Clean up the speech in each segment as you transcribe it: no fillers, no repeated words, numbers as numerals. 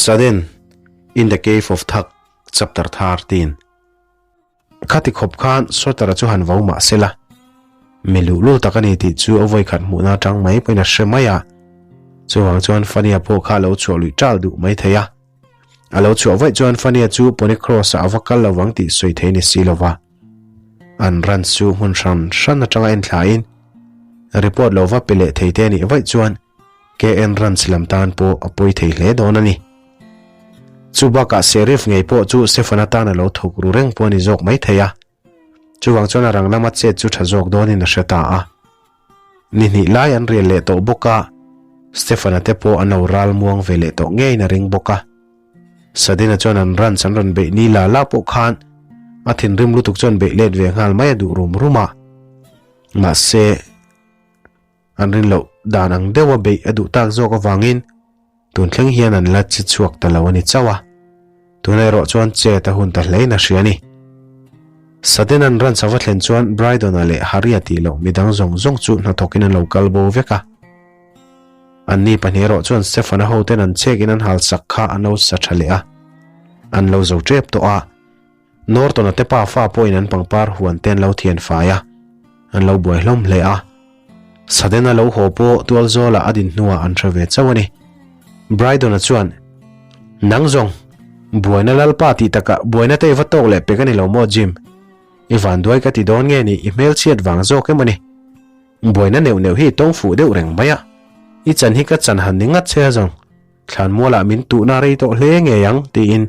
Sudden in the Cave of Thug Chapter 13 Khati khawp khan Sawtara chu han vo mah se la, mi luhlul tak a ni tih chu a vawikhat hmuhna atang mai pawhin a hre mai a. Chuvang chuan Fania pawh kha a lo chhuah luih ṭal duh mai thei a. A lo chhuah vaih chuan Fania chu Pony Cross-ah a va kal lo vang tih sawi thei ni si lo va. An ran chu hmun hran hran atanga en thlain report lo va pe leh thei te a nih vaih chuan KN Ranch lam tan pawh a pawi thei hle dawn a ni. Chu bakah Sheriff ngei pawh chu Stephen atan a lo thawk ru reng pawh a ni zawk mai thei a. Chuvang chuan a rang lama chet chu tha zawk dawnin a hre ta a. Ni hnih lai an rial leh tawh bawk a, Stephen-a te pawh an lo ral muang ve leh tawh ngeiin a ring bawk a. Sadina chuan an ranch an rawn beih ni la la pawh khan a thinrim lutuk chuan beih let ve nghal mai a duh rum rum a. Mahse, an rin loh dan ang deuha beih a duh tak zawk avangin tun thleng hian an la che chhuak ta lo a ni chauh a. Tuna erawh chuan chet a hun ta hlein a hria a ni. Sudden-a'n ranch a va thlen chuan Brydon-a leh Harry-a tih loh midang zawng zawng chu hnathawkin an lo kal bo vek a. Anni pahnih erawh chuan Stephen-a hoten an chekin an hal sak kha an lo sa tha leh a, an lo zo tep tawh a. Norton-a te pa fa pawhin an pangpar huan te an lo thian fai a, an lo buai hlawm hle a. Sudden-a lo haw pawh tualzawlah a din hnuah an hre ve chauh a ni. Brydon-a chuan, Nang zawng, buaina lalpa tih takah buaina te i va tawk leh pek a ni lo maw Jim? I vanduai ka ti dawn nge ni, i hmelchhiat vang zawk em a ni? Buaina neuh neuh hi i tawng fuh deuh reng mai a, i chan hi ka chan han ni ngat che a zawng. Thlanmualah min tuhna rei tawh hle ngei ang tiin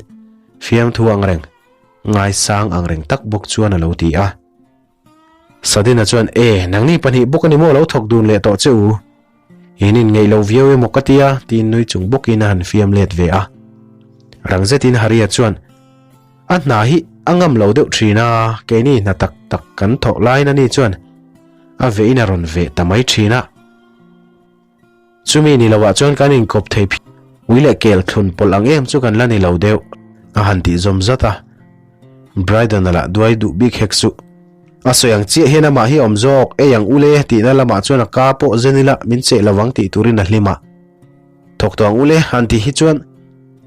fiamthu ang reng, ngaisang ang reng tak bawk chuan a lo ti a. Sadina chuan, E, nangni pahnih bawk a ni maw lo thawk dun leh tawh che u? In inngeih lo viau emaw ka ti a, tiin nui chung bawkin a han fiam let ve a. Rang zetin Haria chuan, A hna hi a ngam lo deuh thin a, keini hna tak tak kan thawh laiin ani chuan a vehin a rawn veh ta mai thin a. Chumi ni lovah chuan kan inkawp thei phi ui leh kel thlun pawlh ang em chu kan la ni lo deuh, a han tih zawm zat a. Brydon-a lah duai duh bik hek suh. A sawi ang chiah hian amah hi a awm zawk, ei ang ule tihna lamah chuan a ka pawh zen ila min cheh lo ang tih turin a hlim a. Thawk tawh ang ule han tih hi chuan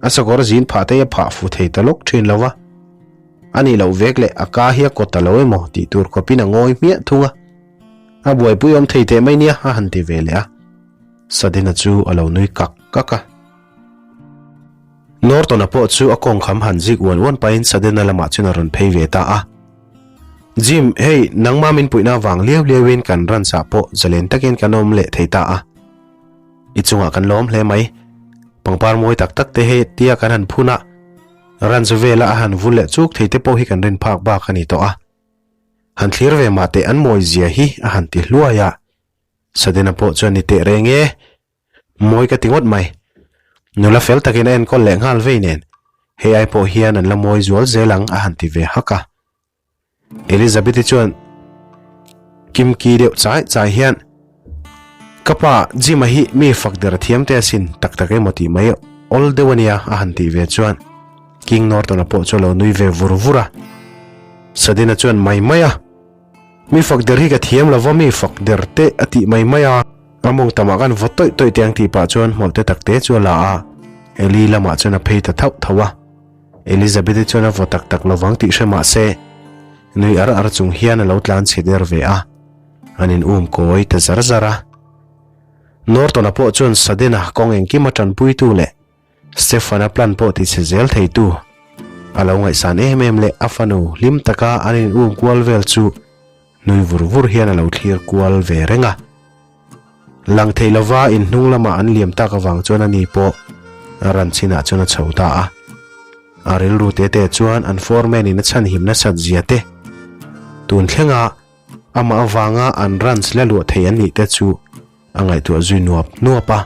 a sakawr zin phah te hi a phah fu thei ta lawk thin lo va. A nih loh vek leh a ka hi a kawt ta lo emaw tih tur khawpin a ngawi hmiah thung a. A buaipui awm thei teh mai nia a han ti ve leh a. Sadina chu a lo nui kak kak a. Norton-a pawh chu a kawngkham han zik uan uan pahin Sadina lamah chuan a rawn phei ve ta a. Jim, hei, nangma min puihna avang liau liauin kan ranch-ah pawh zalen takin kan awm leh thei ta a. I chungah kan lawm hle mai. Pangpar mawi tak tak te hei tia kan han phun a, ranch vela a han vul leh chuk thei te pawh hi kan rin phak bak a ni tawh a. Han thlir ve mah teh an mawi zia hi a han ti hluai a. Sadena pawh chuan ni teh reng e. Mawi ka ti ngawt mai. Nula fel takin a enkawl leh nghal vei nen hei ai pawh hian an la mawi zual zel ang a han ti ve hak a. Elizabeth-i chuan kimki deuh chai chai hian Ka pa Jim-a hi mi fak der thiam te asin tak tak emaw tih mai awl deuh ania a han tih ve chuan King Norton-a pawh chu a lo nui ve vur vur a. Sadina chuan mai mai a, Mi fak der hi ka thiam lo va, mi fak der te a tih mai mai a. A mawng tamah khan vaw tawih tawih te ang tih pah chuan hmawlh te tak te chu a la a, Eli lamah chuan a phei ta thauh thauh a. Elizabeth-i chuan a vaw tak tak lo vang tih hre mah se, nui ar ar chung hian a lo tlan chhe der ve a, an in um kawi ta zar zar a. Norton-a pawh chuan Sudden-a kawng engkim a tanpuitu leh Stefan-a plan pawh ti chhe zel theitu a lo ngaihsan em em leh a fanu hlim taka an in um kual vel chu nui vur vur hian a lo thlir kual ve reng a. Lang thei lova in hnung lamah an liam tak avang chuan ani pawh a ran chinah chuan a chho ta a. A rilru te te chuan an foreman in a chhanhim nasat zia te tun thlenga amah avanga an ranch la luah thei an nih te chu A ngaihtuah zui nuap nuap a,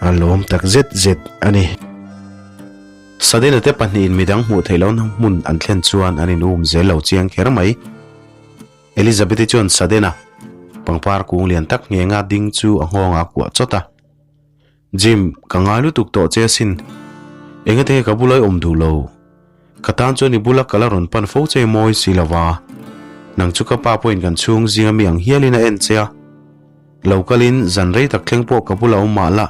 a lawm tak zet zet a ni. Sadena te pahnihin midang hmuh theih lohna hmun an thlen chuan an in um zel lo chiang kher mai. Elizabeth-i chuan Sadena pangpar kung lian tak nghenga ding chu a nghawng a kuah chawt a. Jim, ka ngai lutuk tawh che asin. Engate nge ka bula i awm duh lo? Ka tan chuan i bula ka la rawn pan fo che mawi si lo va. Nang chu ka pa pawhin kan chhung zinga mi ang hialin a en che a. Lo kalin zan rei tak thleng pawh ka bula awm mah la.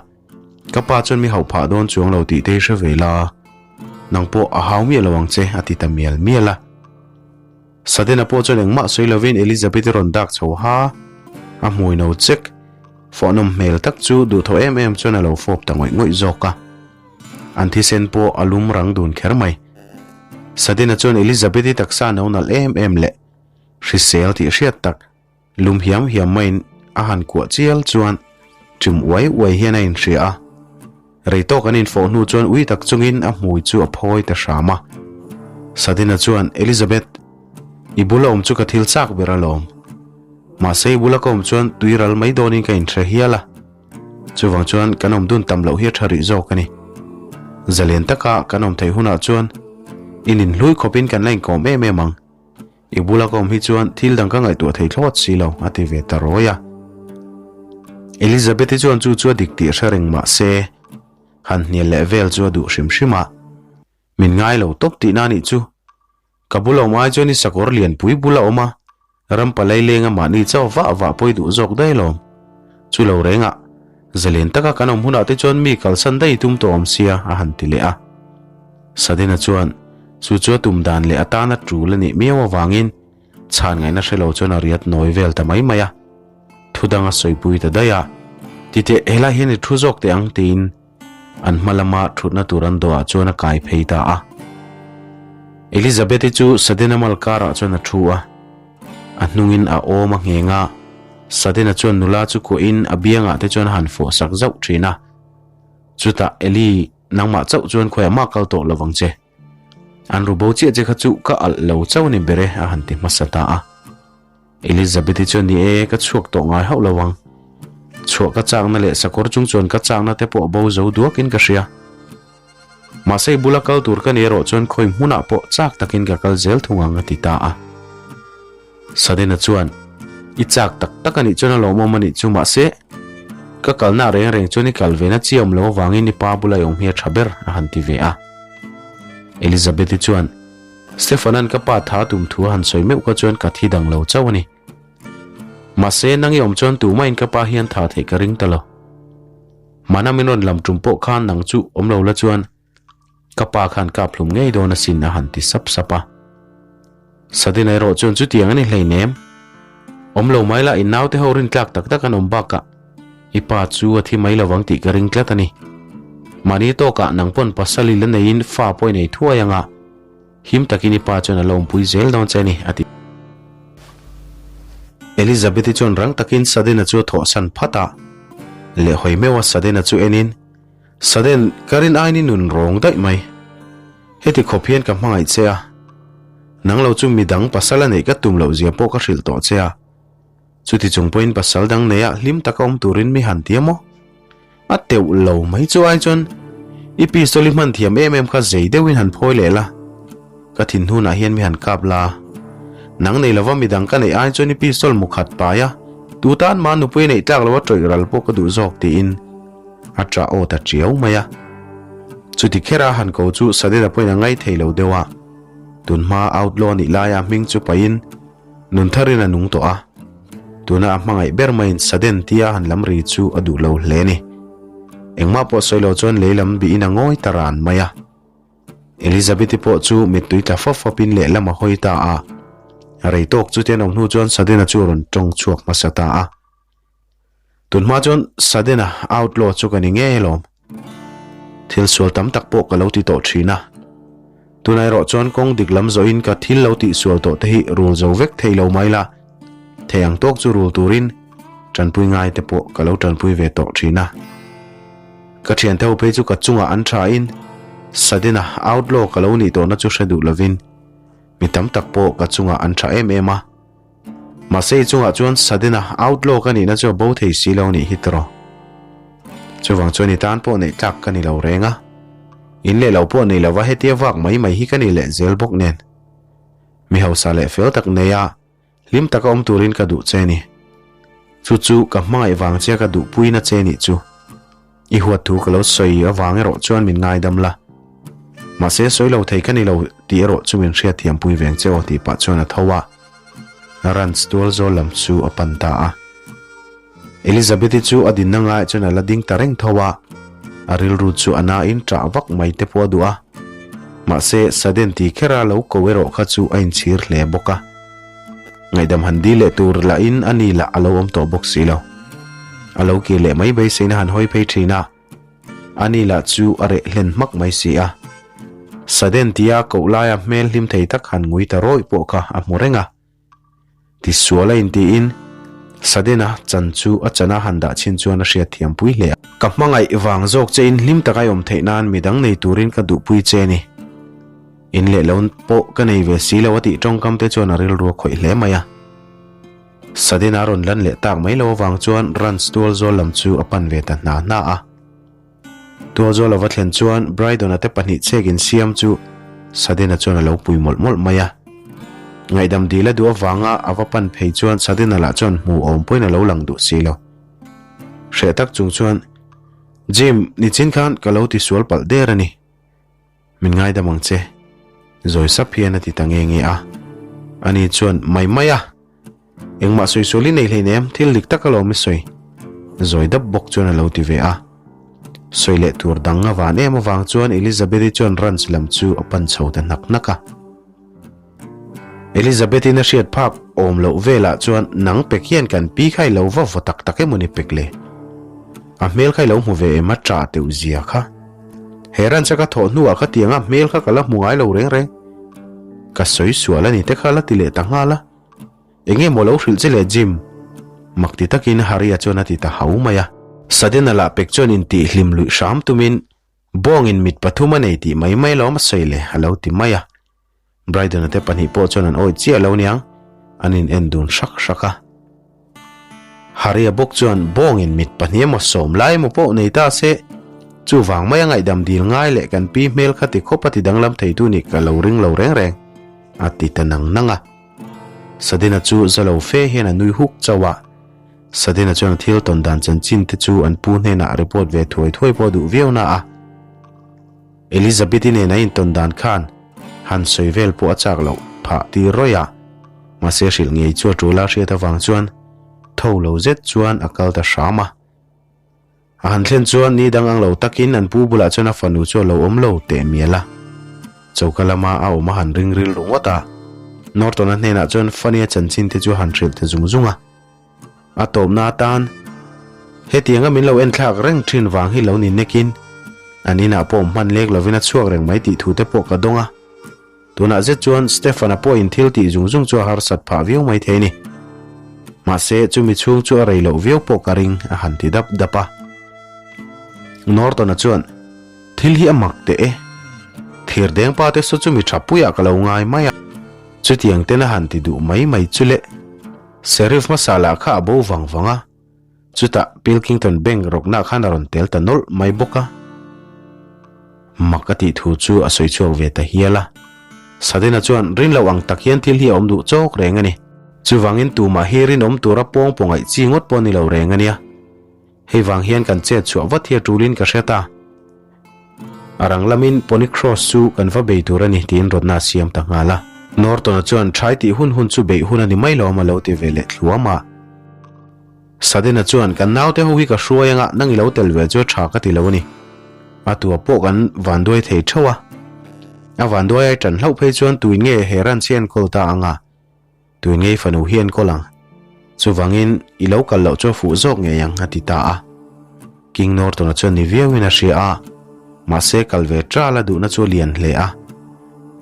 Ka pa chuan mi hauh phah dawn chuang lo tih te hi hre ve la, nang pawh a hau miah lo ang che a ti ta mial mial a. Sudden-a pawh chuan engmah sawi lovin Elizabeth-i rawn dak chho ha, a hmui no chek, fawhnawm hmel tak chu duhthawh em em chuan a lo fawp ta ngawih ngawih zawk a. An thisen pawh a lum rang dun kher mai. Sudden-a chuan Elizabeth-i taksa no nalh em em leh hrisel tih hriat tak Lum hiam hiam maiin a han kuah chial chuan ṭum uai uai hian a inhria a. Rei tawk an infawh hnu chuan ui tak chungin a hmui chu a phawi ta hram a. Sadina chuan, Elizabeth, i bula awm chu ka thil chak ber alawm. Mahse i bula ka awm chuan tui ral mai dawnin ka inhre hial a. Chuvang chuan kan awm dun tam loh hi a ṭha rih zawk a ni. Zalen taka kan awm theih hunah chuan in inhlui khawpin kan la inkawm em em ang. I bula ka awm hi chuan thil dang ka ngaihtuah thei thlawt si lo, a ti ve ta rawi a. Elizabeth-i chuan chu chu a dik tih hre reng mah se, han hnial leh vel chu a duh hrim hrim a. Min ngai lo tawp tihna anih chu. Ka bula awm ai chuan i sakawr lianpui bula awm a, ram palai lenga mahni chauh vah vah pawh i duh zawk daih alawm. Chu lo rengah, zalen taka kan awm hunah te chuan mi kalsan daih i tum tawh awm sia, a han ti leh a. Sadina chuan chu chu a tum dan leh atana tul a nih miau avangin chhan ngaihna hre lo chuan a riat nawi vel ta mai mai a. Thu dang a sawipui ta daih a, Titeh, helai hian i thu zawk teh ang tiin an hma lama thutna tur an dawhah chuan a kai phei ta a. Elizabeth-i chu Sadina mal karah chuan a thu a, a hnungin a awm a ngheng a, Sadina chuan nula chu kuahin a biangah te chuan a han fawh sak zauh thin a. Chutah Eli Nangmah chauh chuan khawiah mah kal tawh lo vang che. An ru bo chiah che kha chu ka alh lo chauh ni ber e, a han ti hmasa ta a. Elizabeth-i chuan ni e, ka chhuak tawh ngai hauh lo vang. Chhuah ka chakna leh sakawr chung chuan ka chakna te pawh a bo zo duakin ka hria. Mahse i bula kal tur ka ni erawh chuan khawi hmunah pawh chak takin ka kal zel thung ang a ti ta a. Sadena chuan, I chak tak tak a nih chuan a lawmawm a nih chu, mahse, ka kalna reng reng chuan i kal ve na chi awm lo avangin i pa bula i awm hi a tha ber, a han ti ve a. Elizabeth-i chuan, Stefan-a'n ka pa tha tum thu a han sawi meuh kha chuan ka thi dang lo chauh a ni. Mahse, nang i awm chuan tumahin ka pa hian tha theih ka ring ta lo. Hmana min rawn lam tum pawh khan nang chu awm lo la chuan Ka pa khan kap hlum ngei dawn asin a han ti sap sap a. Sadina erawh chuan chutiang a ni hleinem. Awm lo mai la, i naute ho rin tlak tak tak an awm bakah i pa chu a thi mai lovang tih ka ring tlat a ni. Mahni tawkah nang pawn pasal i la neiin fa pawh i nei thuai anga him takin i pa chuan a lo awmpui zel dawn che a ni a ti. Elizabeth-i chuan rang takin Sadina chu a thawhsan phat a, lehhawi meuha Sadina chu enin, Sudden, ka rin ain i nun rawng daih mai. Heti khawp hian ka hmangaih che a. Nang lo chu midang pasal a neih ka tum loh zia pawh ka hrilh tawh che a. Chuti chung pawhin pasal dang neia hlim taka awm turin mi han ti a maw? A teuh lo mai chu ai chuan i pistol i hman thiam em em kha zei deuhin han phawi leh la. Ka thin hnunah hian mi han kap la. Nang nei lova midang ka neih ai chuan i pistol mu khat pai a, tu tan mah nupui neih tlak loa tawih ral pawh ka duh zawk tiin a ṭah aw ta ṭiau mai a. Chuti khera han ko chu Sadena pawhin a ngaih thei lo deuh a. Tun hma outlaw nih laia hming chu pahin nun tharin a nung tawh a. Tuna a hmangaih ber maiin Saden tia han lam ri chu a duh lo hle a ni. Engmah pawh sawi lo chuan lei lam bihin a ngawi ta ran mai a. Elizabeth-i pawh chu mittui tla fap fapin lehlam a hawi ta a. Rei tawk chutian awm hnu chuan Sadena chu a rawn tawng chhuak hmasa ta a. Tunhma chuan Sudden-a outlaw chu ka ni ngei alawm. Thil sual tam tak pawh ka lo ti tawh thin a. Tunah erawh chuan kawng dik lam zawhin ka thil lo tih sual tawh te hi rul zo vek thei lo mai la, thei ang tawk chu rul turin tanpui ngai te pawh ka lo tanpui ve tawh thin a. Ka thiante ho phei chu ka chungah an thain Sudden-a outlaw ka lo nih tawhna chu hre duh lovin mi tam tak pawh ka chungah an tha em em a. Mahse i chungah chuan Sudden-a outlaw ka nihna chu a bo thei si lo nih hi tawh. Chuvang chuan i tan pawh neih tlak ka ni lo reng a. In leh lo pawh nei lova hetia vak mai mai hi ka ni leh zel bawk nen. Mi hausa leh fel tak nei a, hlim taka awm turin ka duh che ni. Chu chu ka hmangaih vang che a ka duhpuina che nih chu. I huat thu ka lo sawi avang erawh chuan min ngaidam la. Mahse sawi lo thei ka ni lo tih erawh chu min hriatthiam pui veng che aw tih pah chuan a tho a. Ranch tual zawl lam chu a pan ta a. Elizabeth-i chu a dinna ngaiah chuan a la ding ta reng tho a. A rilru chu a nain ṭah vak mai te pawh a duh a. Mahse, Sudden ti khera lo ko erawh kha chu a inchhir hle bawk a. Ngaihdam han dil leh tur lahin a ni lah a lo awm tawh bawk si lo. A lo kir leh mai beiseina han hawi phei ṭhin a. A ni lah chu a reh hlen hmak mai si a. Sudden tia koh laia hmel hlim thei tak han ngui ta rawih pawh kha a hmu reng a. Tisual a intiin Sudden-a chan chu a chana han dah chhin chuan a hriat thiam pui hle a. Ka hmangaih vang zawk che in hlim taka i awm theih nan midang nei turin ka duhpui che a ni. In leh lo pawh ka nei ve si lo a tih tawngkam te chuan a rilru a khawih hle mai a. Sudden-a rawn lan leh tak mai lo avang chuan Ranch tual zawl lam chu a pan ve ta hna hna a. Tualzawl a va thlen chuan Brydon-a te pahnih chek insiam chu Sudden-a chuan a lo pui mawlh mawlh mai a. Ngaihdam dil a duh avanga a va pan phei chuan Sudden-a lah chuan hmu awm pawhin a lo lang duh si lo. Hreh tak chung chuan, Jim, nichin khan ka lo tisual palh der a ni. Min ngaidam ang che. Zawi sap hian a ti ta nge nge a. Ani chuan, Mai mai a! Engmah sawi sual i nei hleinem, thil dik tak alawm i sawi. Zawi dap bawk chuan a lo ti ve a. Sawi leh tur dang a van em avang chuan Elizabeth-i chuan ranch lam chu a pan chho ta hnak hnak a. Elizabeth-in a hriat phak awm loh velah chuan nang pek hian kan pi kha i lo va vaw tak tak emaw ni pek le? A hmel kha i lo hmu ve em a ṭah teuh zia kha. He ranch a ka thawh hnuah kha tianga hmel kha ka la hmu ngai lo reng reng. Ka sawi sual a ni te kha la ti leh ta nghal a. Enge maw lo hrilh che le Jim? Mak ti takin Harry-a chuan a ti ta hau mai a. Sudden-a lah pek chuan intih hlim luih hram tumin Bawngin mit pathum a nei tih mai mai lawm a sawi le a lo ti mai a. Brydon-a te pahnih pawh chuan an awih chiah lo niang, an in en dun hrak hrak a. Harry-a bawk chuan Bawngin mit pahnih emaw sawm lai emaw pawh nei ta se, chuvang maia ngaihdam dil ngai leh kan pi hmel kha ti khawp a ti danglam theitu nih ka lo ring lo reng reng, a ti ta nang nang a. Sadina chu za lo fe hian a nui huk chauh a. Sadina chuan a thil tawn dan chanchin te chu an pu hnenah report ve thuai thuai pawh a duh viau na a. Elizabeth-i nen a intawn dan khan han sawi vel pawh a chak loh phah tir rawih a. Mahse hrilh ngei chu a tul a hriat avang chuan tho lo zet chuan a kal ta hram a. A han thlen chuan ni dang ang lo takin an pu bulah chuan a fanu chu a lo awm lo teh mial a. Choka lama a awm a han ring rilru ngawt a. Norton-a hnenah chuan Funny-a chanchin te chu a han hrilh ta zung zung a. A tawpna atan hetianga min lo enthlak reng thin vang hi lo ni nekin an inah pawh hman lek lovin a chhuak reng mai tih thu te pawh ka dawng a. Tunah zet chuan Stefan-a pawhin thil tih zung zung chu a harsat phah viau mai thei a ni. Mahse, chumi chhung chu a rei loh viau pawh ka ring, a han ti dap dap a. Norton-a chuan, Thil hi a mak teh e. Thirdeng pa te saw chu mi tha puiah ka lo ngai mai a. Chutiang ten a han ti duh mai mai chu le. Sheriff hmasa lah kha a bo vang vang a. Chutah Pilkington Bank rawkna khan a rawn tel ta nawlh mai bawk a. Mak a tih thu chu a sawi chhuak ve ta hial a. Sadena chuan rin loh ang tak hian thil hi a awm duh chawk reng a ni. Chuvangin tumah hi rinawm tura pawng pawh ngaih chi ngawt pawh a ni lo reng a nia. Hei vang hian kan chet chhuah vat hi a tulin ka hre ta. A rang lamin Pony Cross chu kan va bei tur a ni tiin rawtna a siam ta nghal a. Norton-a chuan Thai tih hun hun chu beih hun a ni mai lo a lo ti ve leh thluam a. Sudden-a chuan kan naute ho hi ka hruai anga nang i lo tel ve chu a tha ka ti lo a ni. A tua pawh kan vanduai thei theuh a. A vanduai ai tan hlauh phei chuan tuin nge he ranch hi enkawl ta anga? Tuin ngei fanu hi enkawl ang? Chuvangin i lo kal loh chu a fuh zawk ngei ang a ti ta a. King Norton-a chuan ni viauin a hria a, mahse kal ve ṭal a duhna chu a lian hle a.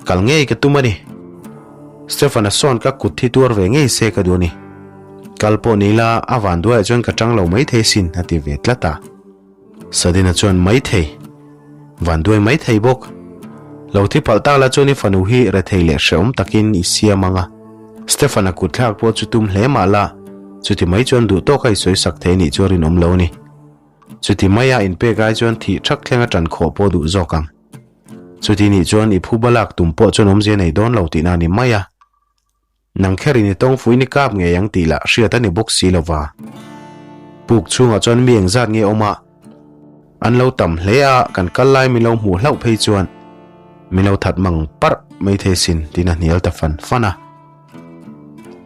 Kal ngei ka tum a ni. Stefan-a sawn ka kut hi tuar ve ngei se ka duh a ni. Kal pawh ni ila a vanduaiah chuan ka ṭang lo maithei sin a ti ve tlat a. Sadina chuan maithei. Vanduai maithei bawk. Lo thi palh tak la chuan i fanu hi rethei leh hrehawm takin i siam ang a. Stefan-a kut thlak pawh chu tum hle mah la, chuti mai chuan duh tawka i sawi sak thei nih chu a rinawm lo a ni. Chuti maia inpek ai chuan thih thak thlenga ṭan khawh pawh duh zawk ang. Chuti nih chuan i phuba lak tum pawh chuan awmzia nei dawn lo tihna a ni mai a. Nang kherin i tawng fuin i kap ngei ang tih lah hriat a ni bawk si lo va. Puk chhungah chuan mi engzat nge awm a? An lo tam hle a, kan kal lai min lo hmuh hlauh phei chuan min lo that mang parh mai thei sin tiin a hnial ta fan fan a.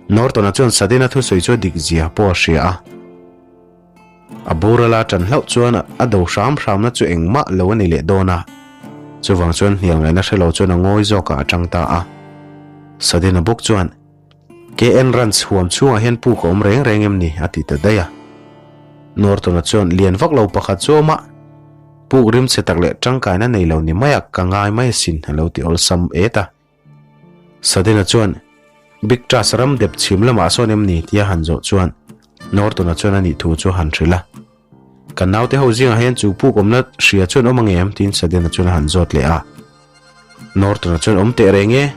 Norton-a chuan Sudden-a thusawi chu a dik zia pawh a hria a. A boral a ṭan hlauh chuan a do hram hramna chu engmah lo a ni leh dawn a. Chuvang chuan hnial ngaihna hre lo chuan a ngawi zawkah a ṭang ta a. Sudden-a bawk chuan, KN Ranch huam chhungah hian puk a awm reng reng em ni? a ti ta daih a. Norton-a chuan, Lian vak lo pakhat chu a awm a, puk rimchhe tak leh tangkaina nei lo ni mai a, ka ngai mai asin, a lo ti awlsam et a. Sudden-a chuan, Big Trust ram dep chhim lamah sawn em ni? tia han zawh chuan Norton-a chuan a nih thu chu a han hrilh a. Kan naute ho zingah hian chu puk awmna hria chuan awm ang em? tiin Sudden-a chuan a han zawt leh a. Norton-a chuan awm teh reng e.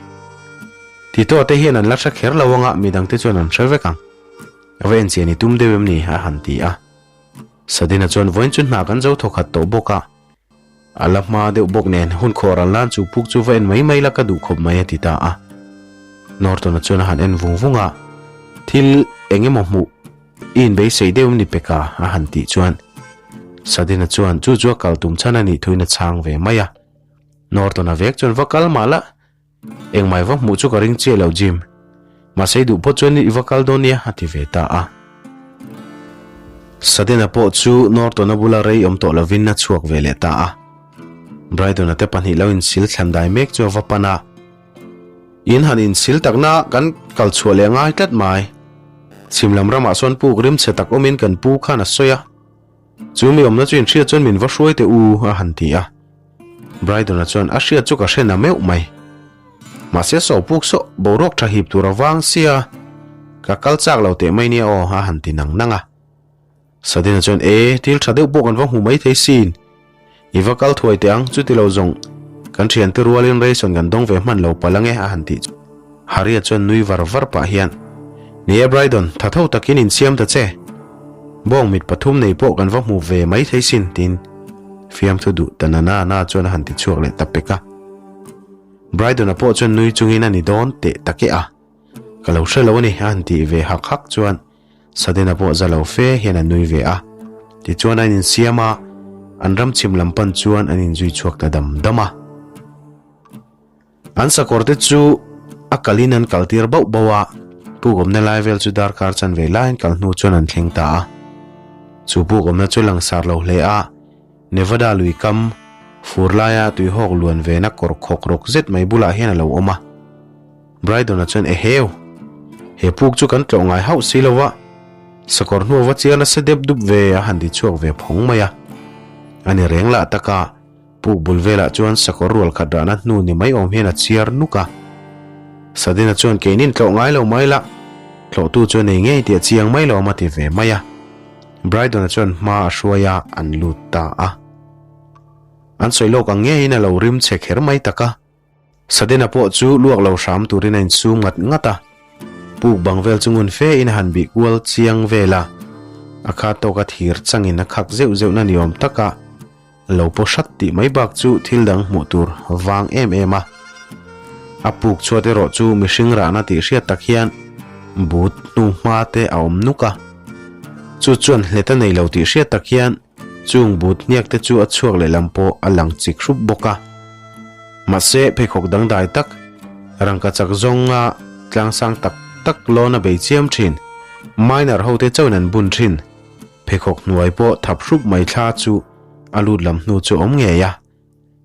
Tito-a te hian an la hre kher lo anga midangte chuan an hre vek ang. A va enchian i tum deuh em ni? a han ti a. Sudden-a chuan vawiin chu hna kan zo thawkhat tawh bawk a. A la hma deuh bawk nen hun khawh ral nan chu puk chu va en mai mai la ka duh khawp mai a ti ta a. Norton-a chuan a han en vung vung a, Thil eng emaw hmuh i inbeisei deuh ni pek a? a han tih chuan Sudden-a chuan chu chu a kal tum chhan a nih thuin a chhang ve mai a. Norton-a vek chuan va kal mah la, Engmai va hmuh chu ka ring chiah lo Jim. Mahse i duh phawt chuan i va kal dawn nia a ti ve ta a. Sudden-a pawh chu Norton-a bula rei awm tawh lovin a chhuak ve leh ta a. Brydon-a te pahnih lo insil thlan dai mek chu a va pan a. In han insil takna kan kal chhuah leh ngai tlat mai. Chhim lam ramah sawn puk rimchhe tak awmin kan pu khan a sawi a. Chu mi awmna chu inhriat chuan min va hruai teh u a han ti a. Brydon-a chuan a hriat chu ka hre na meuh mai. Mahse saw puk saw boruak tha hip tur a vang sia, ka kal chak lo teh mai nia aw a han ti nang nang a. Sudden-a chuan e, thil tha deuh pawh kan va hmu mai thei sin. I va kal thuai teh ang, chuti lo zawng kan thiante rualin ration kan dawng ve hman lo palh ange a han tih chu. Harry-a chuan nui var var pah hian, Ni e Brydon, tha tho takin insiam ta che. Bawng mit pathum nei pawh kan va hmu ve mai thei sin, tiin fiamthu duh ta na na na chuan a han ti chhuak leh ta pek a. Brydon-a pawh chuan nui chungin a ni dawn teh tak e a, ka lo hre lo a ni, a han tih ve hak hak chuan Sudden-a pawh za lo fe hian a nui ve a. Tichuan an insiam a, an ram chhim lam pan chuan an inzui chhuak ta dam dam a. An sakawr te chu a kalin an kaltir bauh bauh a, puk awmna lai vel chu darkar chanve laiin kal hnu chuan an thleng ta a. Chu puk awmna chu langsar lo hle a, Nevada lui kam, fur laia tuihawk luan vena kawr khawk rawk zet mai bulah hian a lo awm a. Brydon-a chuan Eheu! He puk chu kan tlawh ngai hauh si lo va, sakawr hnu a va chiar nasa dep dup ve a han ti chhuak ve phawng mai a. A ni reng lah tak a. Puk bul velah chuan sakawr rual khat rahna hnu ni mai awm hian a chhiar nuk a. Sadina chuan keinin tlawh ngai lo mai la, tlawhtu chu a nei ngei tih a chiang mai lo awm a ti ve mai a. Brydon-a chuan hma a hruai a, an lut ta a. An sawi lawk ang ngeiin a lo rim chhe kher mai tak a. Sadena pawh chu luak lo hram turin a insum ngat ngat a, puk bang vel chu ngun fe in a han bih kual chiang vel a, a kha tawka thir changin a khak zeuh zeuh na ni awm taka lo paw hrat tih mai bak chu thil dang hmuh tur vang em em a. A puk chhuat erawh chu mihring rahna tih hriat tak hian but hnu hma te a awm nuk a, chu chuan hlet a nei lo tih hriat tak hian Chung but hniak te chu a chhuak lehlam pawh a lang chik hrup bawk a. Mahse, pheikhawk dangdai tak, rangka chak zawnga tlangsang tak tak lawn a bei chiam thin. Miner ho te chauhin an bun thin. Pheikhawk hnuai pawh thap hrup mai thla chu a lut lam hnu chu a awm ngei a.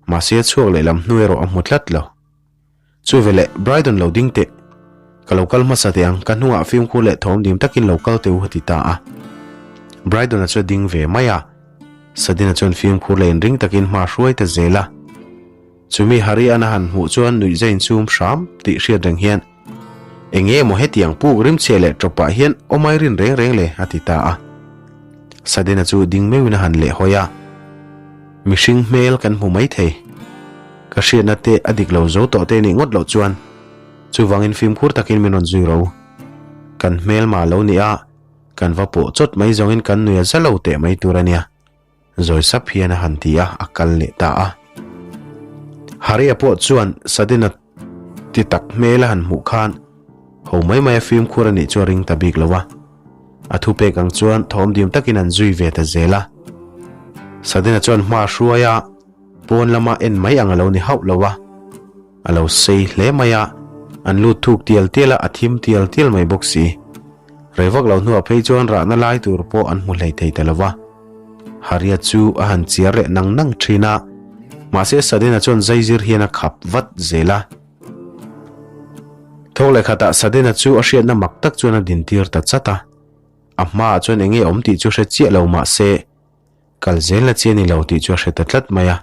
Mahse, a chhuak lehlam hnu erawh a hmu tlat lo. Chu veleh Brydon lo ding teh. Ka lo kal hmasa teh ang, ka hnungah fimkhur leh thawm dim takin lo kal teh u a ti ta a. Brydon-a chu a ding ve mai a. Sudden-a chuan fimkhur leh inring takin hma hruai ta zel a. Chumi Harry-a'n a han hmuh chuan nuih zai insum hram tih hriat reng hian, Eng nge maw hetiang puk rimchhia leh tawpah hian awmai rin reng reng le? a ti ta a. Sudden-a chu ding meuhin a han lehhawi a. Mihring hmel kan hmu mai thei. Ka hriatna te a dik lo zo tawh te nih ngawt loh chuan chuvangin fimkhur takin min rawn zui ro. Kan hmelma lo ni a, kan va pawh chawt mai zawngin kan nui a za lo teh mai tur a nia. Zawi sap hian a han ti a, a kal leh ta a. Harry-a pawh chuan Sudden-a ti tak hmel a han hmuh khan ho mai mai a fimkhur a nih chu a ring ta bik lo a. A thupek ang chuan thawmdim takin an zui ve ta zel a. Sudden-a chuan hma a hruai a. Pawn lama en mai ang a lo ni hauh lo a, a lo sei hle mai a, an lut thuk tial tial a, a thim tial tial mai bawk si. Rei vak lo hnuah phei chuan rahna lai tur pawh an hmu hlei thei ta lo va. Harry-a chu a han chiar leh nang nang thin a, mahse Sudden-a chuan zaizir hian a khap vat zel a. Thawk leh khatah Sudden-a chu a hriatna mak tak chuan a dintir ta chat a. A hmaah chuan eng nge awm tih chu hre chiah lo mahse kal zel na chi a ni lo tih chu a hre ta tlat mai a.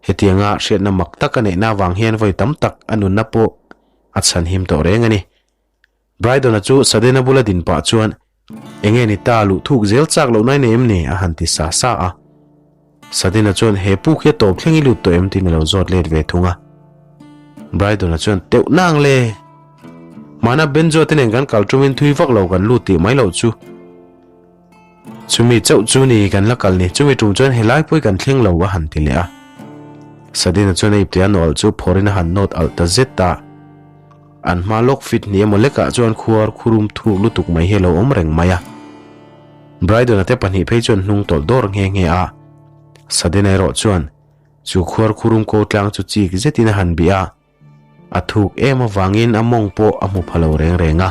Hetianga hriatna mak tak a neihna avang hian vawi tam tak a nunna pawh a chhanhim tawh reng a ni. Brydon-a chu Sudden-a bula din pah chuan, Enge ni ta, luh thuk zel chak loh nai nei em ni? a han ti sa sa a. Sudden-a chuan, He puk hi a tawp thleng i lut tawh em? tiin a lo zawt let ve thung a. Brydon-a chuan, Teuh nang le! Hmana Benjo te nen kan kal ṭumin thui vak lo kan lut tih mai loh chu. Chumi chauh chu ni kan la kal ni, chumi tum chuan helai pawh hi kan thleng lo a han ti leh a. Sadina chuan a ipte a nawlh chu phawrin a han nawt alh ta zet a. An hma lawk fit hnih emaw lekah chuan khuar khurum thuk lutuk mai hi a lo awm reng mai a. Brydon-a te pahnih phei chuan hnung tawlh dawr nghe nghe a. Sadina erawh chuan chu khuar khurum ko tlang chu chik zetin a han bih a. A thuk em avangin a mawng pawh a hmu pha lo reng reng a.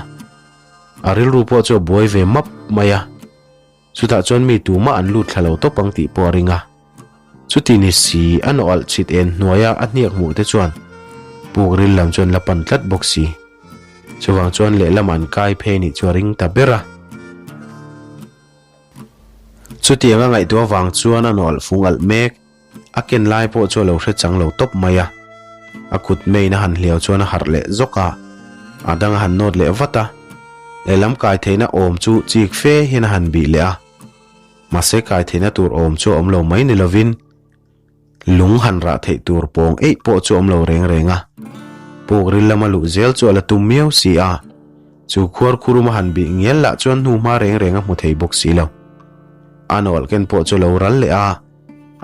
A rilru pawh chu a buai ve map mai a. Chutah chuan mi tumah an lut thla lo tawp ang tih pawh a ring a. Chuti ni si, a nawh alh chhit en hnuaia a hniak hmuh te chuan puk ril lam chuan la pan tlat bawk si. Chuvang chuan lehlam an kai phei nih chu a ring ta ber a. Chutiang a ngaihtuah avang chuan a nawh alh fung alh mek. A ken lai pawh chu a lo hre chang lo tawp mai a. A kut meiin a han hliau chuan a harh leh zawk a, a dang a han nawt leh vat a. Lehlam kai theihna awm chu chik fe hian a han bih leh a. Mahse kai theihna tur awm chu a awm lo mai ni lovin lung han rah theih tur pawng eih pawh chu a awm lo reng reng a. Puk ril lama luh zel chu a la tum miau si a. Chu khuar khurum a han bih ngial lah chuan hnuhma reng reng a hmu thei bawk si lo. A nawlh ken pawh chu a lo ral leh a.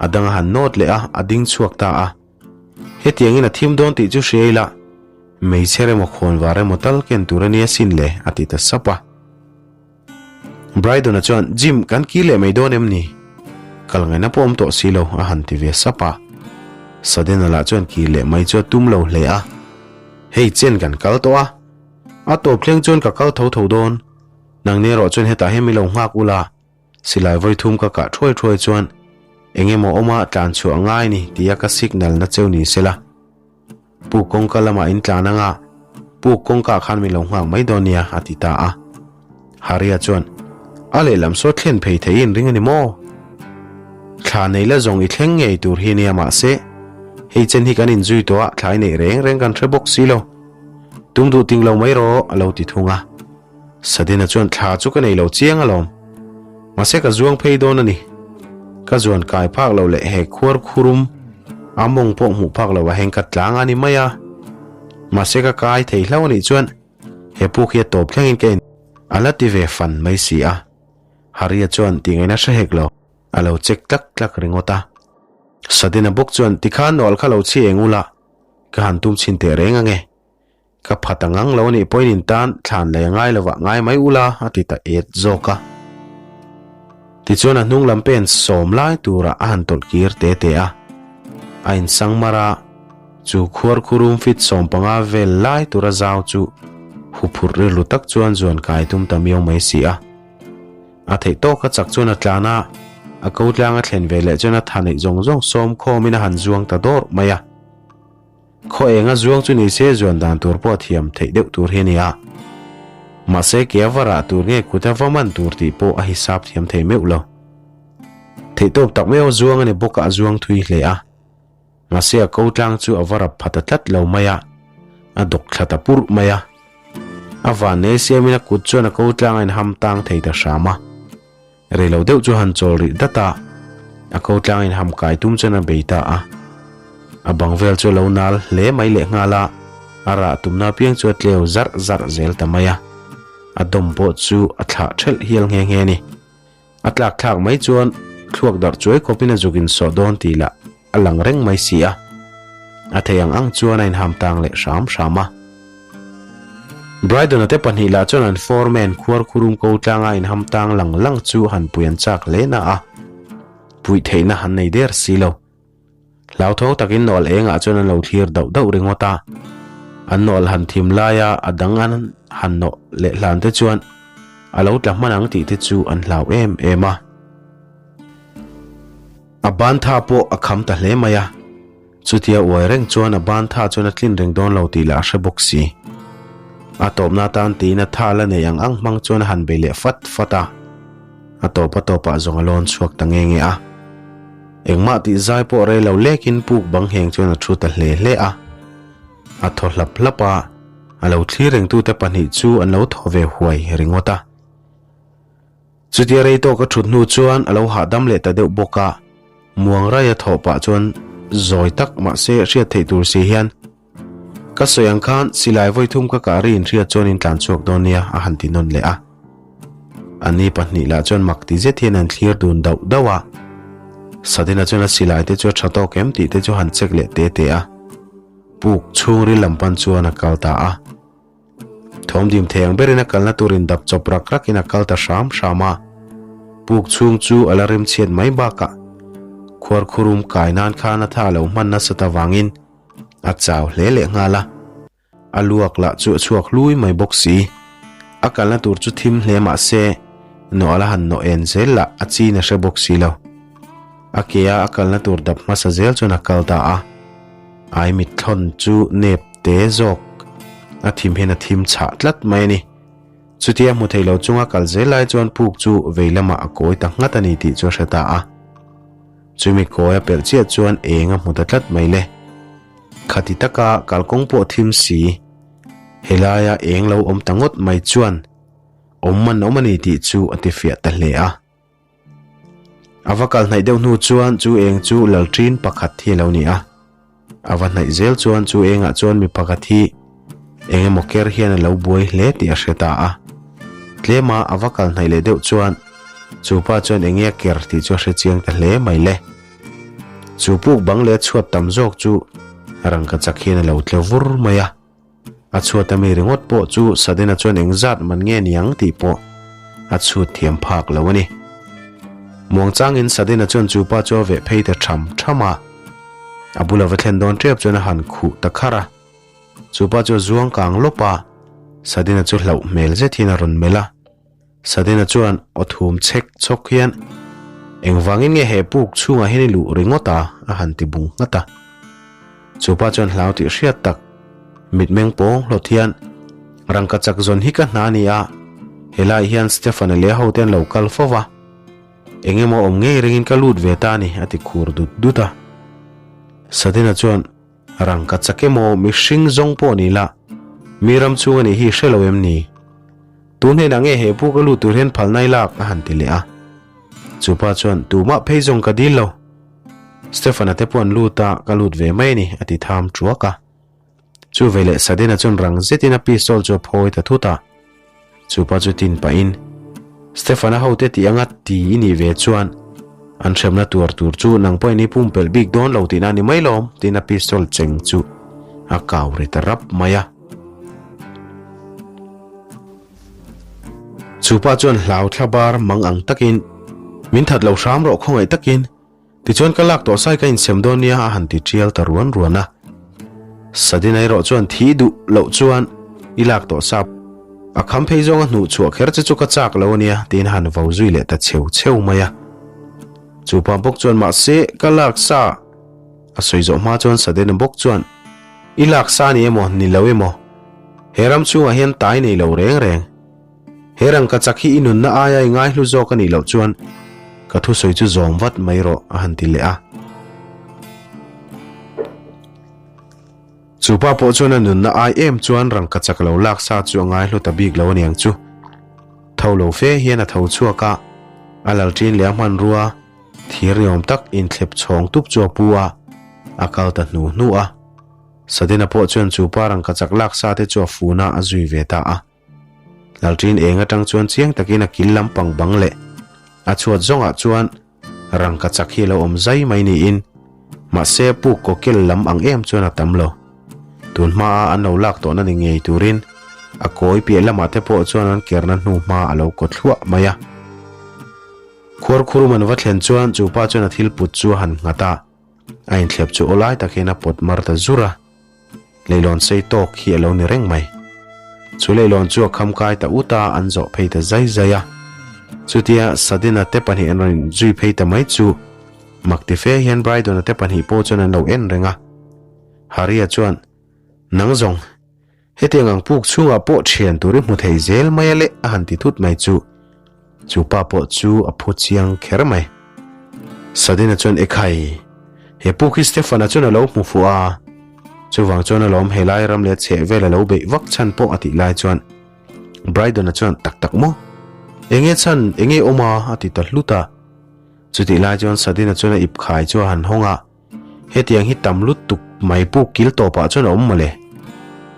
A dang a han nawt leh a, a ding chhuak ta a. Hetiangin a thim dawn tih chu hria ila, hmeichhe remaw khawnvar emaw tal ken tur a nia sin le, a ti ta sap a. Brydon-a chuan, Jim, kan kir leh mai dawn em ni? Kal ngaihna pawh awm tawh si lo, a han ti ve sap a. Sudden-a lah chuan kir leh mai chu a tum lo hle a. Hei chen kan kal tawh a, a tawp thleng chuan ka kal tho tho dawn. Nangni erawh chuan hetah hian mi lo nghak ula, Silai vawi thum ka kah thuai thuai chuan eng emaw awma tlan chhuah ngai ni tia ka signal na cheu ni sela. Puk kawngka lamah in tlan anga puk kawngka khan min lo nghak mai dawn nia a ti ta a. Haria chuan a lehlam saw thlen phei thei in ring a ni maw? Thla nei la zawng i thleng ngei tur hi nia mahse hei chen hi kan inzui tawh a thlai neih reng reng kan hre bawk si lo. Tum duh ting lo mai rawh a lo ti thung a. Sadina chuan thla chu ka nei lo chiang alawm. Mahse ka zuang phei dawn a ni. Ka zuan kai phak lo leh he khuar khurum a mawng pawh hmuh phak lo a heng ka tlang a ni mai a. Mahse ka kai thei hlauh a nih chuan he puk hi a tawp thlengin ka in a la ti ve fan mai si a. Haria chuan tingaihna hre hek lo a lo check tlak tlak ringawt a. Sadina bawk chuan tikhan nawlh kha lo chhi eng ula ka han tum chhin teh reng ange. Ka phat a ngang lo a nih pawhin in tan thlan lei a ngai lovah ngai mai ula a ti ta et zawk a. Tichuan a hnung lam pen sawm lai turah a han tawlh kir te te a. A insang mar a, chu khuar khurum fit 15 vel lai tura zau chu huphurh rilru tak chuan zuan kai tum ta miau mai si a. A theih tawk a chak chuan a tlan a, a ko tlang a thlen ve leh chuan a tha neih zawng zawng sawm khawmin a han zuang ta dawrh mai a. Khaw enga zuang chu ni se zuan dan tur pawh a thiam theih deuh tur hi a ni a. Mahse ke a va rah tur nge kut a va man tur tih pawh a hisap thiam thei meuh lo. Theihtawp tak meuh a zuang a ni bawk a a zuang thui hle a. Mahse a ko tlang chu a va rap pha ta tlat lo mai a, a dawk thla ta purh mai a. A van nei siamin a kut chuan a ko tlang a inham tang thei ta hram a. Rei lo deuh chu han chawl rih dat a, a ko tlangin ham kai tum chuan a bei ta a. A bang vel chu a lo nal hle mai leh nghal a, a rah tumna apiang chu a tleu zarh zarh zel ta mai a. A dawm pawh chu a thlah thelh hial nghe nghe a ni. A tlak thlak mai chuan thluak darh chuai khawpin a zuk insawh dawn tih lah a lang reng mai si a. A thei ang ang chuan a inham tang leh hram hram a. Brydon-a te pahnih lah chuan an foreman khuar khurum ko tlanga inham tang lang lang chu han pui an chak hle na a, puih theihna han nei der si lo. Hlauthawng takin nawlh engah chuan an lo thlir dauh dauh ringawt a. An nawlh han thim laia a dang an han nawh leh hlan te chuan a lo tla hman ang tih te chu an hlau em em a. A ban tha pawh a kham ta hle mai a, chutia uai reng chuan a ban tha chuan a tlin reng dawn lo tih lah a hre bawk si. A tawpna atan tiin a tha la nei ang ang hmang chuan a han bei leh fat fat a, a tawp a tawpah zawng a lawn chhuak ta nge nge a. Engmah tih zai pawh rei lo lekin puk bang ngheng chuan a thu ta hle hle a. A thaw hlap hlap a, a lo thlir rengtute pahnih chu an lo thaw ve huai ringawt a. Chutia rei tawk a thut hnu chuan a lo hahdam leh ta deuh bawk a, muang raia thawh pah chuan zawi tak mahse hriat theih tur si hian, Ka sawi ang khan silai vawi thum ka kah ri inhriat chuan in tlan chhuak dawn nia a han ti nawn leh a. Anni pahnih lah chuan mak ti zet hian an thlir dun dauh dauh a. Sadina chuan a silai te chu a tha tawk em tih te chu han check leh te te a. Puk chhungril lam pan chuan a kal ta a. Thawmdim thei ang berin a kalna turin dap chawp rak rakin a kal ta hram hram a. Puk chhung chu a la rimchhiat mai bakah khuarkhurum kai nan khan a tha lo hman nasat avangin a chau hle leh nghal a. A luak lah chu a chhuak hlui mai bawk si. A kalna tur chu thim hle mah se nawh a la han nawh en zel lah a chin a hre bawk si lo. A ke a a kalna tur dap hmasa zel chuan a kal ta a. Ai mitthlawn chu nep te zawk a thim hian a thim chhah tlat mai a ni. Chutia hmu thei lo chunga kal zel lai chuan puk chu vei lamah a kawi ta nghat a ni tih chu a hre ta a. Chumi kawi a pelh chiah chuan eng a hmu ta tlat mai le. Khati taka kalkawng pawh thim si, helaia eng lo awm ta ngawt mai chuan awm man awm a ni tih chu a ti fiah ta hle a. A va kal hnaih deuh hnu chuan chu eng chu lalṭin pakhat hi a lo ni a. A va hnaih zel chuan chu engah chuan mi pakhat hi eng emaw ker hian a lo buai hle tih a hre ta a. Tlema a va kal hnaih leh deuh chuan chu pa chuan eng nge a ker tih chu a hre chiang ta hle mai le. Chu puk bang leh a chhuat tam zawk chu rangkachak hian a lo tle vur mai a. A chhuat ami ringawt pawh chu Sudden-a chuan engzat man nge niang tih pawh a chhut thiam phak lo a ni. Muangchangin Sudden-a chuan chu pa chu a veh phei ta tham tham a, a bula va thlen dawn tep chuan a han khuh ta kharh a. Chu pa chu a zuang kang lawp a, Sudden-a chu hlauh hmel zet hian a rawn melh a. Sadena chuan aw thum chhek chhawk hian, Engvangin nge he puk chhungah hian i luh ringawt a? a han ti bung nghat a. Chu pa chuan hlau tih hriat tak, mitmeng pawng hlawt hian, Rangka chak zawn hi ka hna a ni a, helaiah hian Stefan-a leh a hote an lo kal fo va, eng emaw awm ngei ringin ka lut ve ta a ni, a ti khur dut dut a. Sadena chuan, Rangka chak emaw mihring zawng pawh ni la, mi ram chhung a nih hi hre lo em ni? Tun hnenah nge he puk a lut tur hian phalna i lak? a han ti leh a. Chu pa chuan, Tumah phei zawng ka dil lo. Stefan-a te pawh an lut a, ka lut ve mai a ni, a ti tham thuak a. Chu veleh Sadena chuan rang zetin a pistol chu a phawi ta thut a. Chu pa chu tin pahin, Stefan-a hote tih anga ti i nih ve chuan an hremna tuar tur chu nang pawhin i pumpelh bik dawn lo tihna a ni mai lawm, tiin a pistol cheng chu a kau ri ta rap mai a. Chu pa chuan hlau thla bar mang ang takin, Min that lo hram rawh khawngaih takin, tichuan ka lak tawh sai ka insem dawn nia a han ti tial ta ruan ruan a. Sadina erawh chuan thih duh loh chuan i lak tawh sa a kham phei zawnga hnuh chhuah kher che chu ka chak lo ania tiin a han vo zui leh ta cheu cheu mai a. Chu pa bawk chuan mahse ka lak sa a sawi zawh hma chuan Sadina bawk chuan I lak sa ni emaw ni lo emaw he ram chhungah hian tai nei lo reng reng. He rangka chak hi i nunna aia i ngaihlu zawk a nih loh chuan ka thusawi chu zawm vat mai rawh a han ti leh a. Chu pa pawh chuan a nunna ai em chuan rangka chak lo lak sa chu a ngaihlu ta bik lo aniang chu. Tho lo fe hian a tho chhuak a, a lal ṭin leh a hmanrua thir ni awm tak inthlep chhawng tup chu a pu a, a kal ta hnu hnu a. Sadena pawh chuan chu pa rangka chak lak sa te chu a fun a, a zui ve ta a. Lalṭin eng aṭang chuan chiang takin a kil lampang bang leh a chhuat zawngah chuan rangka chak hi a lo awm zai mai niin mahse puk kaw kel lam ang em chuan a tam lo. Tun hmaa an lo lak tawhna ni ngei turin a kawi piah lamah te pawh chuan an kerna hnu hma a lo kaw thluah mai a. Khuarkhurum an va thlen chuan chu pa chuan a thil put chu a han nghat a, a inthlep chu awlai takin a pawt mar ta zur a. Leilawn sei tawk hi a lo ni reng mai. Chu leilawn chu a kham kai ta ut a, an zawh phei ta zai zai a. Chutia Sadina te pahnih an rawn zui phei ta mai chu. Mak ti fe hian Brydon-a te pahnih pawh chuan an lo en reng a. Harry-a chuan, Nang zawng, hetiang ang puk chhungah pawh thian tur i hmu thei zel mai a le a han ti thut mai chu. Chu pa pawh chu a phu chiang kher mai. Sadina chuan Ekhai, he puk hi Stefan-a chuan a lo hmu fuh a, chuvang chuan alawm helai ram leh chheh vel a lo beih vak chhan pawh a tih lai chuan Brydon-a chuan tak tak maw? Enge chhan, enge awm a? a ti ta hlut a. Chutih lai chuan Sadina chuan a ip khai chu a han hawng a, Hetiang hi tam lutuk mai puk kil tawpah chuan a awm mawle.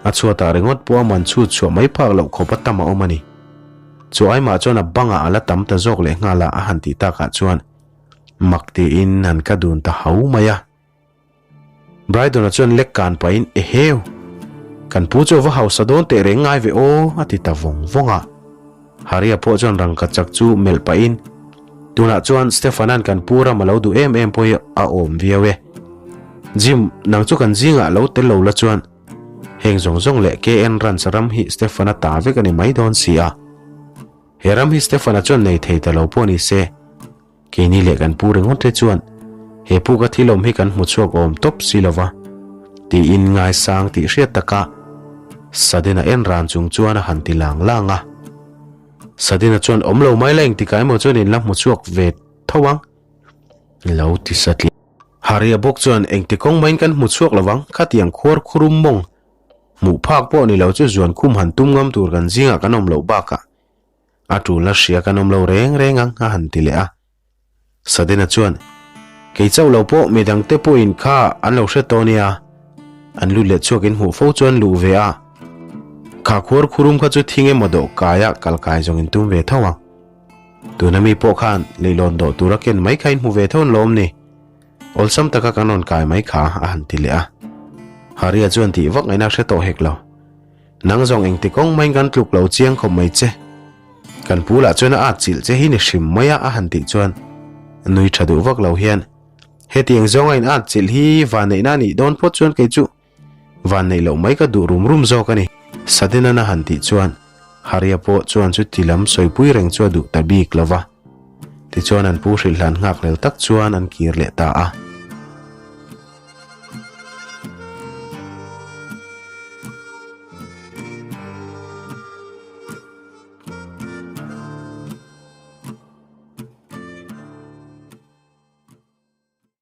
A chhuatah ringawt pawh a man chhut chhuah mai phak loh khawp a tam a awm a ni. Chu aimah chuan a bangah a la tam ta zawk leh nghal a a han tih takah chuan mak tiin han ka dun ta hau mai a. Brydon-a chuan lek kan pahin Eheu! Kan pu chu a va hausa dawn teh reng ngai ve aw a ti ta vawng vawng a. Harry-a pawh chuan rangka chak chu melh pahin, Tunah chuan Stefan-a'n kan pu ram a lo duh em em pawh hi a awm viau e. Jim, nang chu kan zingah lo tel lo la chuan heng zawng zawng leh KN Ranch ram hi Stefan-a ta vek a ni mai dawn si a. He ram hi Stefan-a chuan nei thei ta lo pawh ni se. Keini leh kan pu ringawt te chuan he pu ka thil awm hi kan hmu chhuak awm tawp si lo va, tiin ngaisang tih hriat taka Sudden-a en ran chung chuan a han ti lang lang a. Sudden-a chuan awm lo mai la engtikah emaw chuan in la hmu chhuak ve tho ang lo ti satliah. Harry-a bawk chuan engti kawng maiin kan hmu chhuak lo vang, khatiang khuar khurum mawng hmuh phak pawh ni lo chu zuan khum han tum ngam tur kan zingah kan awm loh bakah A tulna hria kan awm lo reng reng ang a han ti leh a. Sadena chuan, Kei chauh lo pawh midangte pawhin kha an lo hre tawh nia. An lut leh chhuak in hmuh fo chuan luh ve a. Kha khuar khurum kha chu thing emaw dawh kaia kal kai zawng in tum ve tho ang. Tuna mi pawh khan leihlawn dawh tura ken mai kha in hmu ve tho an lawm ni. Awlsam taka kan rawn kai mai kha a han ti leh a. Haria chuan tih vak ngaihna hre tawh hek lo. Nang zawng engti kawng maiin kan tluk lo chiang khawp mai che. Kan pu lah chuan a at chilh che hi ni hrim mai a a han tih chuan nui tha duh vak lo hian hetiang zawnga in at chilh hi vanneihna a nih dawn phawt chuan kei chu vanneih loh mai ka duh rum rum zawk a ni. Sadenan a han tih chuan Haria pawh chuan chuti lam sawipui reng chu a duh ta bik lo va. Tichuan an pu hrilhhlan nghak hlel tak chuan an kir leh ta a.